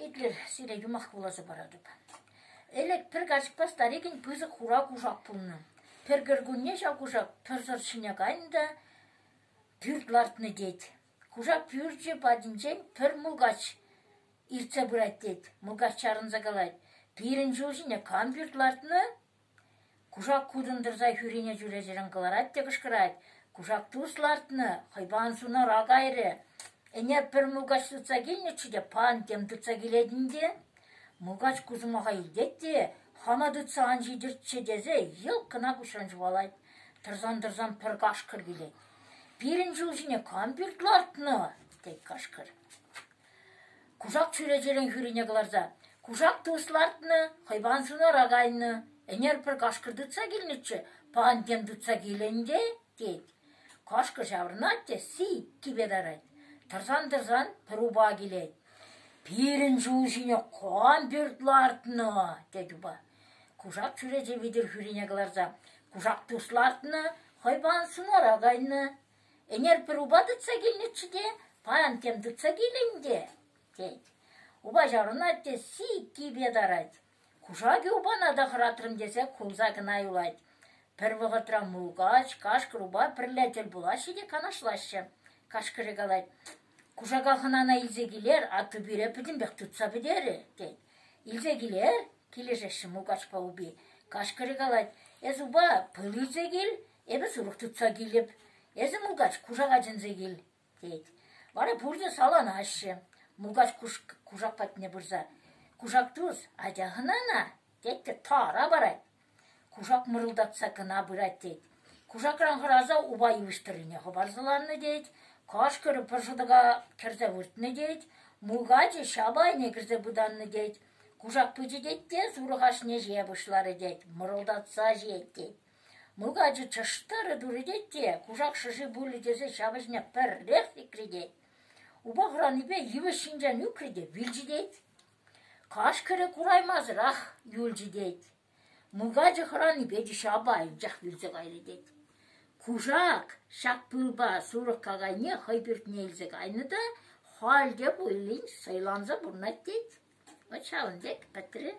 Итлӗр, сире юмах вуласа паратӑп. Ӗлӗк пӗр карчӑкпа старикӗн пысӑк хура кушак пулнӑ. Пӗр кӗркунне ҫав кушак пӗр сӑрт ҫине кайнӑ та пӳрт лартнӑ тет. Кушак пӳрчӗ патӗнчен пӗр мулкач иртсе пырать тет. Мулкач чарӑнса калать: «Пирӗн ҫул ҫине кам пӳрт лартнӑ?» Кушак кутӑн тӑрса хӳрине чӳречерен кӑларать те кӑшкӑрать: «Кушак тус лартнӑ, хӑйпан сунара кайрӗ. Ӗне пӗр мулкач тытса килнӗччӗ те пан тем тытса килет ӗнтӗ». Мулкач ку сӑмаха илтет те хама тытса ан ҫитӗрччӗ тесе йӑлт кӑна куҫран ҫухалать. Тӑрсан-тӑрсан пӗр кашкӑр килет. «Пирӗн ҫул ҫине кам пӳрт лартнӑ?» тет кашкӑр. Кушак чӳречерен хӳрине кӑларса «Кушак тус лартнӑ, хӑйпан сунара кайнӑ. Ӗнер пӗр кашкӑр тытса килнӗччӗ, пан тем тытса килӗ ӗнтӗ», тет. Кашкӑр ҫаврӑнать те сиккипе тарать. Тӑрсан-тӑрсан пӗр упа килет. «Пирӗн ҫул ҫине кам пӳрт лартнӑ?» тет упа. Кушак чӳрече витӗр хӳрине кӑларса «Кушак тус лартнӑ, хӑйпан сунара кайнӑ. Ӗнер пӗр упа тытса килнӗччӗ те, паян тем тытса килӗ ӗнтӗ, тет. Упа ҫаврӑнать те сиккипе тарать. Кушакӗ упана та хӑратрӑм тесе кулса кӑна юлать. Пӗр вӑхӑтра мулкач, кашкӑр упа пӗрле тӗл пулаҫҫӗ те канашлаҫҫӗ. Кашкӑрӗ калать: «Кушака хӑнана илсе килер, атту пире пӗтӗмпех тытса пӗтерӗ», тет. «Илсе килер?» килӗшеҫҫӗ мулкачпа упи. Кашкӑрӗ калать: «Эс упа, пыл илсе кил, Эпӗ сурӑх тытса килӗп. Эсӗ, мулкач, кушака чӗнсе кил, тет. Вара пурте саланаҫҫӗ. Мулкач кушак патне пырса: «Кушак тус, атя хӑнана», тет те тара парать. Кушак мӑрӑлтатса кӑна пырать тет. Кушакран хӑраса упа йывӑҫ тӑррине хӑпарса ларнӑ тет. Кашкӑрӗ пӗр шӑтӑка кӗрсе выртнӑ тет. Мулкачӗ ҫапа айне кӗрсе пытаннӑ тет. Кушак пычӗ тет те сурӑх ашне ҫие пуҫларӗ тет, мӑрӑлтатса ҫиет тет. Мулкачӗ чӑштӑрӗ турӗ тет те кушак шӑши пулӗ тесе ҫапӑҫне пӗррех сикрӗ тет. Упа хӑранипе йывӑҫ ҫинчен ӳкрӗ те вилчӗ тет. Кашкӑрӗ кураймасӑрах юлчӗ тет. Мулкачӗ хӑранипе те ҫапа анчах вилсе кайрӗ тет. Кушак ҫак пылпа сурӑх какайне хӑй пӳртне илсе кайнӑ та халь те пулин сӑйланса пурӑнать тет. Вӑт ҫавӑн пек пӗтрӗ.